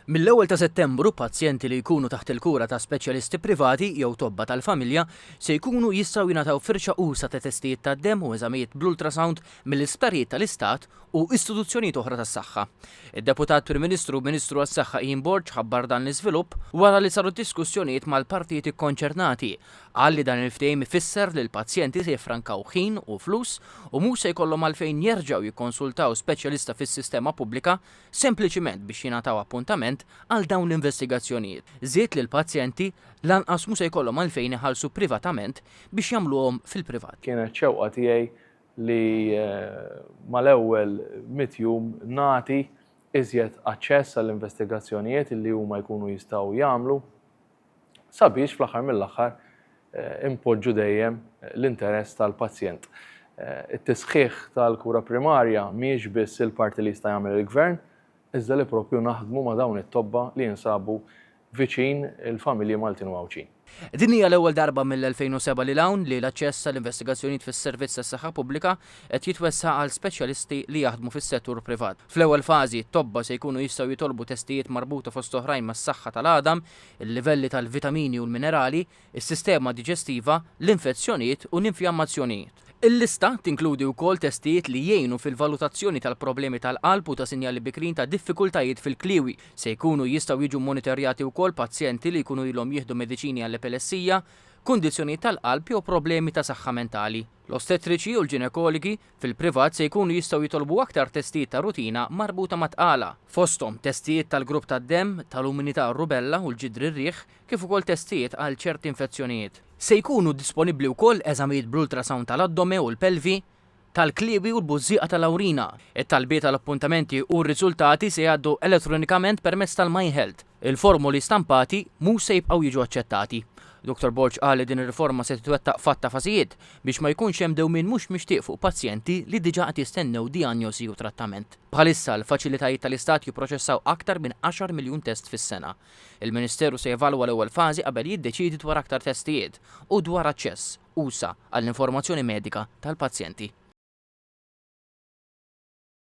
Mill-ewwel ta' Settembru, pazjenti li jkunu taħt il-kura ta' speċjalisti privati jew tobba tal-familja se jkunu jistgħu jingħataw firxa usa' ta' testijiet tad-demm u eżamijiet bl-ultrasound mill-isptarijiet tal-Istat u istituzzjonijiet oħra tas-saħħa. Id-Deputat Prim Ministru u Ministru għas-Saħħa Ian Borg ħabbar dan l-iżvilupp wara li saru diskussjonijiet mal-partijiet ikkonċernati. Qal li dan il-ftehim ifisser li l-pazjenti se jiffrankaw ħin u flus u mhux se jkollhom għalfejn jerġgħu jikkonsultaw speċjalista fis-sistema pubblika sempliċiment biex jingħataw appuntament għal dawn l-investigazzjonijiet. Żied li l-pazjenti lanqas mhu se jkollhom għalfejn iħallsu privatament biex jagħmluhom fil-privat. Kienet xewqa tiegħi li mal-ewwel mitt jum nagħti iżjed aċċess għall-investigazzjonijiet li huma jkunu jistgħu jagħmlu sabiex fl-aħħar mill-aħħar inpoġġu dejjem l-interess tal-pazjent. It-tisħiħ tal-kura primarja mhijiex biss il-parti li jista' jagħmel il-Gvern, iżda li proprju naħdmu ma' dawn it-tobba li jinsabu viċin il-familji Maltin u Għawdxin. Din hija l-ewwel darba mill-2007 lil hawn li l-aċċess għal investigazzjonijiet fis-servizz tas-saħħa pubblika qed jitwessa' għal speċjalisti li jaħdmu fis-settur privat. Fl-ewwel fażi, it-tobba se jkunu jistgħu jitolbu testijiet marbuta fost oħrajn mas-saħħa tal-għadam, il-livelli tal-vitamini u l-minerali, is-sistema diġestiva, l-infezzjonijiet u l-infjammazzjonijiet. Il-lista tinkludi wkoll testijiet li jgħinu fil-valutazzjoni tal-problemi tal-qalb u ta' sinjali bikrin ta' diffikultajiet fil-kliewi. Se jkunu jistgħu jiġu mmonitorjati wkoll pazjenti li jkunu ilhom jieħdu mediċini għall-epilessija, kundizzjonijiet tal-qalb jew problemi ta' saħħa mentali. L-ostetriċi u l-ġinekoligi fil-privat se jkunu jistgħu jitolbu aktar testijiet ta' rutina marbuta mat-tqala, fosthom testijiet tal-grupp tad-demm, tal-uminità r-rubella u l-ġidri r-riħ, kif ukoll testijiet għal ċerti infezzjonijiet. Se jkunu disponibbli wkoll eżamijiet bl-ultrasound tal-addome u l-pelvi, tal-kliewi u l-bużżieqa tal-awrina. It-talbiet għal appuntamenti u r-riżultati se jgħaddu elettronikament permezz tal-MyHealth. Il-formoli stampati mhux se jibqgħu jiġu aċċettati. Dottor Borg qal li din ir-riforma se titwettaq f'għadd ta' fażijiet biex ma jkunx hemm dewmien mhux mixtieq fuq pazjenti li diġà qed jistennew dijanjosi u trattament. Bħalissa l-faċilitajiet tal-Istat jipproċessaw aktar minn għaxar miljun test fis-sena. Il-Ministeru se jevalwa l-ewwel fażi qabel jiddeċiedi dwar aktar testijiet u dwar aċċess usa' għall-informazzjoni medika tal-pazjenti.